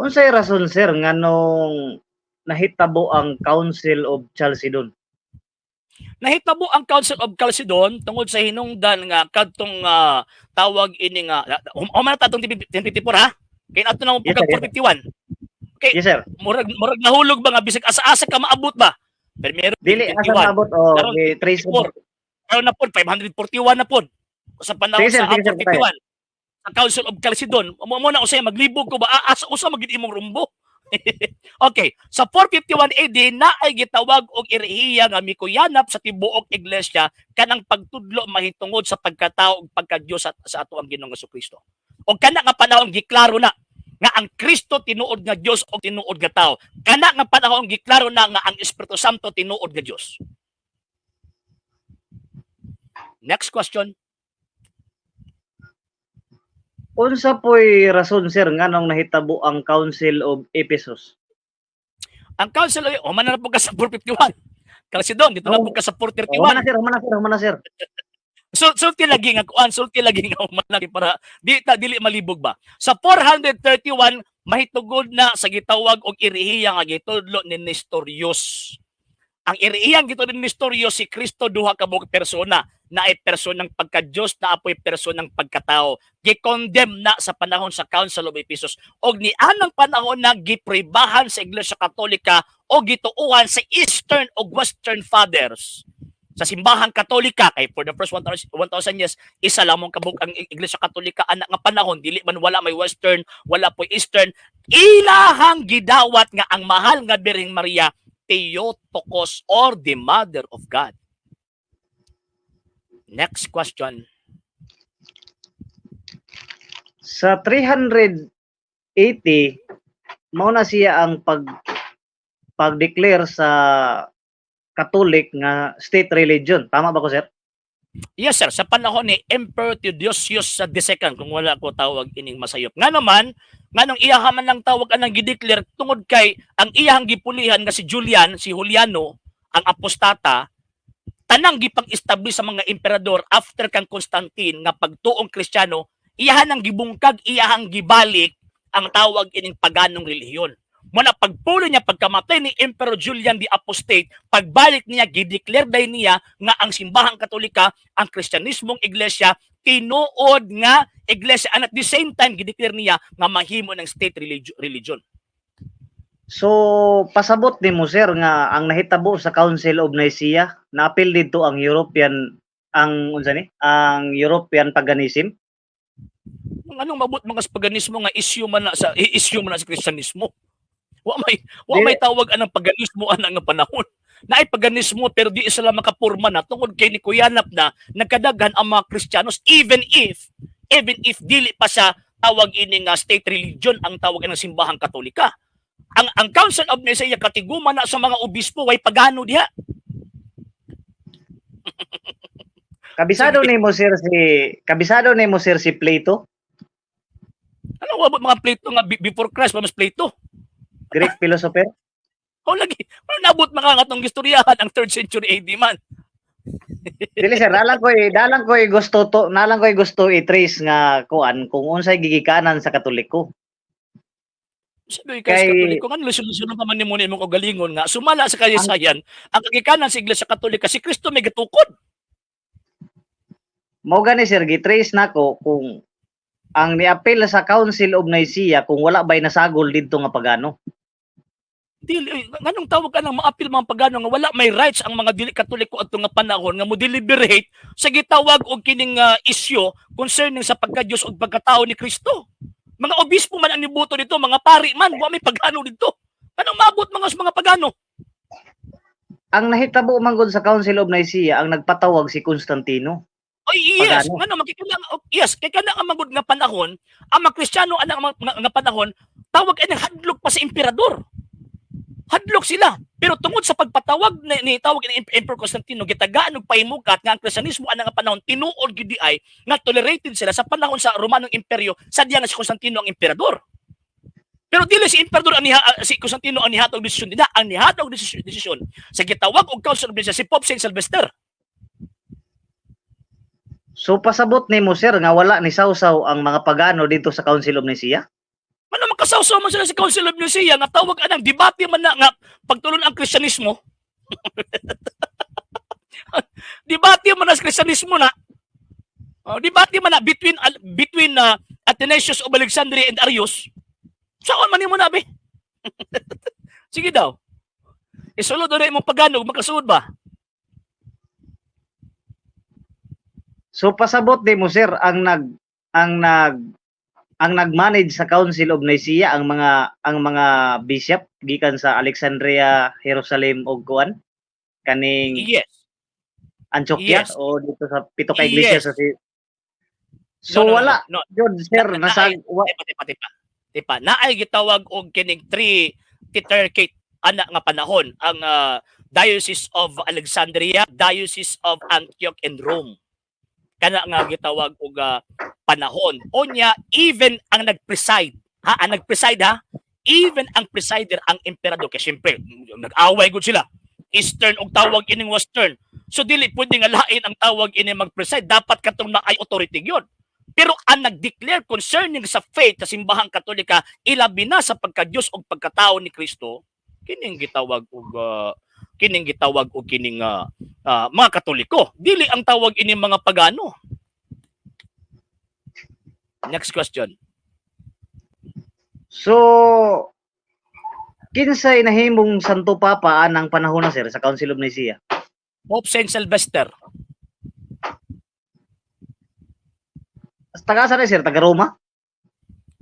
Unsay rason, sir, nganong nahitabo ang Council of Chalcedon? Nahitabo ang Council of Chalcedon tungod sa hinungdan nga kadtong tawag ini nga human na ta atong 1054 ha. Kay ato na mo Yes, sir, yes, sir. 451. Okay. Yes, sir. Murag nahulog ba nga bisag asa-asa ka maabot ba? Pero meron Dili asa 51. maabot o Karon, trace 54. Karon na pod 541 na pod. Sa panahon Sige, sir, sa sige, sir, 451 sa Council of Chalcedon, mo na usay maglibog ko ba, asa usa magid imong rumbo. Okay, sa 451 AD na ay gitawag og erehiya nga mikuyanap sa tibuok iglesia kanang pagtudlo mahitungod sa pagkatao ug pagka-Dios sa ato ang Ginoong Kristo. Og kana nga panahon giklaro na nga ang Kristo tinuod nga Dios o tinuod nga tao. Kana nga panahon giklaro na nga ang Espiritu Santo tinuod nga Dios. Next question. Unsa po'y rason, sir, nganong nahitabo ang Council of Ephesus? Ang council ay human na po ka sa 451. Chalcedon dito na po ka sa 431. Human na, sir, human na, sir, human na, sir. So, sulti lagi nga kuan, sulti lagi nga human lagi para di ta dili malibog ba. Sa 431 mahitugod na sa gitawag og erehiya nga gitudlo ni Nestorius. Ang erehiyang gitudlo ni Nestorius, si Kristo duha ka buok persona, na ay person ng pagka-Dios, na apoy person ng pagkatao. Gi-condemn na sa panahon sa Council of Ephesus og nianang panahon na gipribahan sa Iglesia Katolika o gituohan sa Eastern o Western Fathers sa Simbahang Katolika, kay for the first 1,000 1,000 years isa lamang kabuk ang Iglesia Katolika ana nga panahon, dili man wala may Western, wala po Eastern, ilahang gidawat nga ang mahal nga Birheng Maria Theotokos or the Mother of God. Next question. Sa 380 mao na siya ang pag-declare sa Catholic nga state religion. Tama ba ko, sir? Yes, sir, sa panahon ni Emperor Theodosius II, kung wala ko tawag ining masayop. Nga naman, nganong iya man lang tawag anang gideclare, tungod kay ang iyahang gipulihan nga si Julian, si Juliano, ang apostata, tanang gipang-establish sa mga emperador after kang Constantine nga pagtuong Kristiyano, iyahan ang gibungkag, iyahang gibalik ang tawag ining paganong relihiyon. Muna pagpulo niya, pagkamatay ni Emperor Julian the Apostate, pagbalik niya, gideclare day niya nga ang Simbahang Katolika, ang Kristyanismong iglesia, tinuod nga iglesia, and at the same time gideclare niya nga mahimo ng state religion. So pasabot nimo, sir, nga ang nahitabo sa Council of Nicaea, naapil didto ang European, ang unsa ni? Ang European paganism. Ang anong mabot mga paganismo nga issue man na sa Kristyanismo. Wa may tawag anang paganismo anang nga panahon. Naay paganismo pero di sila makapurma na tungod kay ni kuyanap na nagkadaghan ang mga Kristiyanos, even if dili pa sa tawag ini nga state religion ang tawag ng Simbahang Katolika. Ang Council of Nicaea katiguma na sa mga obispo, way pagano diha. Kabisado nimo, sir, si kabisado nimo, sir, si Plato, Ano wa mga Plato nga before Christ pa mas Plato? Greek philosopher? O lagi, ano nabot mga nga atong gistoryahan ang 3rd century AD man. Dili, sir, dalang ko gusto to, nalang ko gusto i-trace nga kuan kung unsay gigikanan sa Katoliko. Sabi kay Katoliko, nga solusyonan pa man nimo ni imong kaugalingon nga sumala sa kasaysayan, ang kagikanan sa Iglesia Katolika, si Kristo may gatukod. Mao gani, sir, gi-trace nako kung ang niapil sa Council of Nicaea, kung wala bay nasagol didto nga pagano. Dili eh, nganong tawag ka nang maapil mga pagano nga wala may rights ang mga dili Katoliko adto nga panahon nga mo deliberate sa gitawag og kining issue concerning sa pagka-Dios ug pagkatao ni Kristo? Mga obispo man ang nibuto dito, mga pari man, wa may pagano dito. Anong maabot mga sa mga pagano? Ang nahitabo man gud sa Council of Nicaea, ang nagpatawag si Constantino. Oy, yes, Pagano. Ngano makikita, oh, yes, kay kana ang magud nga panahon, ang mga Kristiyano ana nga panahon, tawag ay hadlok pa sa emperador. Hadlok sila. Pero tungod sa pagpatawag ni tawag ni Emperor Constantino, gitagaan og pahimukat nga ang Kristiyanismo ana nga panahon tinuod gid di ay nga tolerated sila sa panahon sa Romanong Imperyo sa diya nga si Constantino ang emperador. Pero dili si emperador ang si Constantino ang nihatag desisyon nila, ang nihatag desisyon sa gitawag og Council of Nicaea si Pope Saint Sylvester. So pasabot nimo, sir, nga wala ni sawsaw ang mga pagano dito sa Council of Nicaea? Ano man Makasawsaw man sila sa Council of Nicaea nga tawag anang debate man na nga pagtulon ang Kristyanismo. Debate man na sa Kristyanismo na. Oh, debate man na between between Athanasius of Alexandria and Arius. Saan man nimo na be? Sige daw. Isulod na imong pagano, makasuod ba? So pasabot nimo, sir, ang nag-manage sa Council of Nicaea ang mga bishop gikan sa Alexandria, Jerusalem ug kuan kaning Antioquia o dito sa pito ka iglesia sa si. So No, wala no. yun, sir, nasa Tipa, tipa, tipa. Tipa, naay gitawag og kining three tetrarchate ana nga panahon ang Diocese of Alexandria, Diocese of Antioch and Rome. Kana nga gitawag og panahon. Onya even ang nag-preside, ha, ang nag-preside ha, even ang presider, ang emperador, kay syempre nag-away gud sila. Eastern og tawag ining Western. So dili pwede nga lain ang tawag ini mag-preside, dapat katong naay authority gyud. Pero ang nag-declare concerning sa faith sa Simbahang Katolika, ilabi na sa pagka-Diyos ug pagkatao ni Kristo, kining gitawag og kining mga Katoliko. Dili ang tawag ini mga pagano. Next question. So kinsay nahimong Santo Papa anang panahon na, sir, sa Council of Nicaea? Pope Saint Sylvester. Taga sa ni, sir, taga Roma?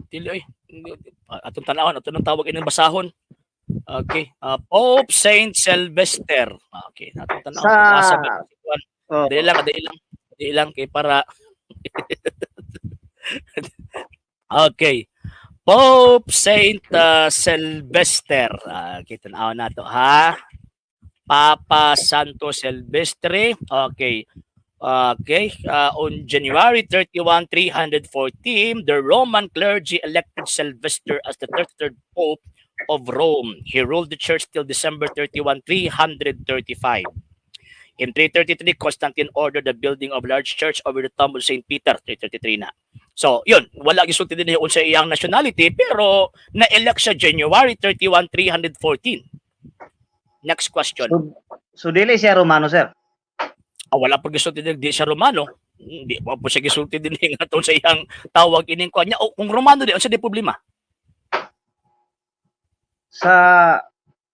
Dili oy. Atong tanawon, atong nang tawag ining basahon. Okay. Pope Saint Sylvester. Okay, atong tanawon. Asa ba? Oh. Dili lang, dili lang. Dili lang kay para. Okay. Pope Saint Sylvester. Okay, tanaw na to ha. Papa Santo Silvestre. Okay. Okay. On January 31, 314, the Roman clergy elected Sylvester as the 33rd Pope of Rome. He ruled the church till December 31, 335. In 333, Constantine ordered the building of large church over the tomb of St. Peter, 333 na. So, yun, wala gisulti din unsa iyang nationality, pero na-elect siya January 31, 314. Next question. So dili siya Romano, sir. Ah, wala pa gisulti din, di siya Romano. Hindi pa po siya gisulti din nga sa iyang tawag ining kuan niya. O, kung Romano di, unsa di problema? Sa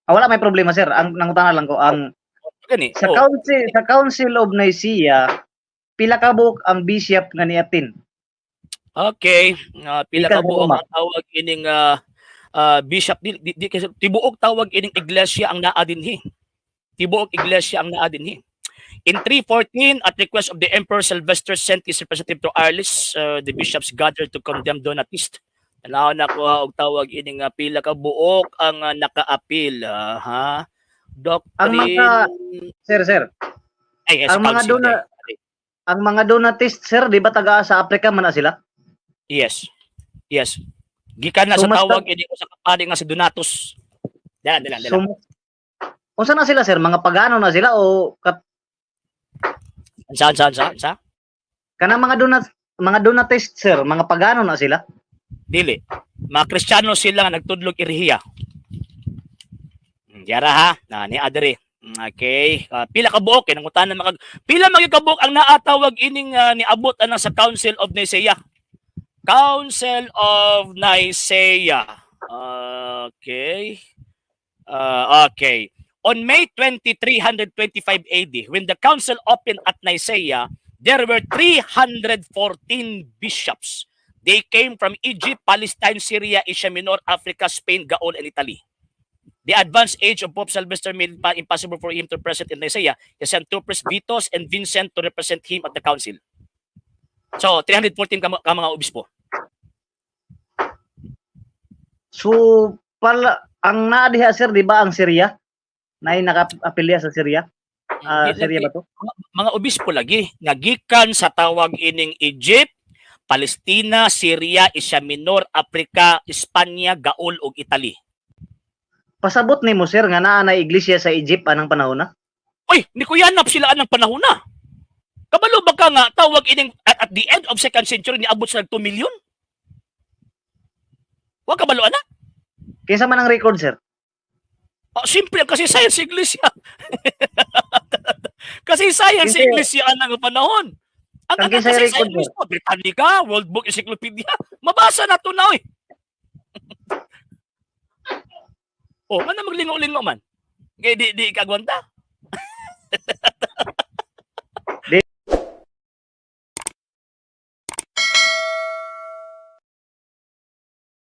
wala may problema, sir. Ang nangutana lang ko ang Gani. sa Oh. Council of Nicaea, pila ka buok ang bishop nga ni-attend? Okay, pila Gikan ka sa buok Roma. ang tawag ining bishop di kasi tibuok tawag ining iglesia ang naa dinhi. Tibuok iglesia ang naa dinhi. In 314, at request of the Emperor, Sylvester sent his representative to Arles. The bishops gathered to condemn Donatist. Tanaw na ko og tawag ining pila ka buok ang naka-appeal, ha. Doctrine Ang Sir, sir, ay, yes, ang mga council day. Ang mga Donatist, sir, di ba taga sa Africa man na sila? Yes. Gikan na So, sa tawag ini sa kapari nga si Donatus. Dala, dala, dala. So, unsa na sila, sir? Mga pagano na sila o Unsa, unsa, unsa, unsa? Kanang mga Donatist, sir, mga pagano na sila? Dili. Mga Kristiyano sila nga nagtudlog erihiya. Yara ha, na ni adre. Okay. Pila ka buok kay nangutana makag pila magyud ka buok ang naatawag ining niabot anang sa Council of Nicaea. Council of Nicaea. Okay. Okay. On May 20, 325 AD, when the council opened at Nicaea, there were 314 bishops. They came from Egypt, Palestine, Syria, Asia Minor, Africa, Spain, Gaul, and Italy. The advanced age of Pope Sylvester made it impossible for him to present in Nicaea. He sent two priests, Vitus and Vincent, to represent him at the council. So, 314 ka mga obispo. So pala ang naa diha, sir, di ba ang Syria? Nay naka-apilya sa Syria? Syria ba to? Mga obispo lagi nga gikan sa tawag ining Egypt, Palestina, Syria, Asia Minor, Africa, Espanya, Gaul ug Italy. Pasabot nimo, sir, nga naa na iglesia sa Egypt anang panahon na? Uy, ni kuyanap sila anang panahon na. Kabalo ba ka nga tawag ining at the end of second century niabot sila 2 million? Wa ka balo ana? Kinsa man ang record, sir? Oh, simple ang kasaysayan sa iglesia. Kasaysayan sa Kinsa- iglesia ang panahon. Ang Ang kinsa kasaysayan record, sir? mismo, Britannica, World Book Encyclopedia, mabasa na to na oy. Oh, ano maglingo-lingo man? Kay di di kagwanta.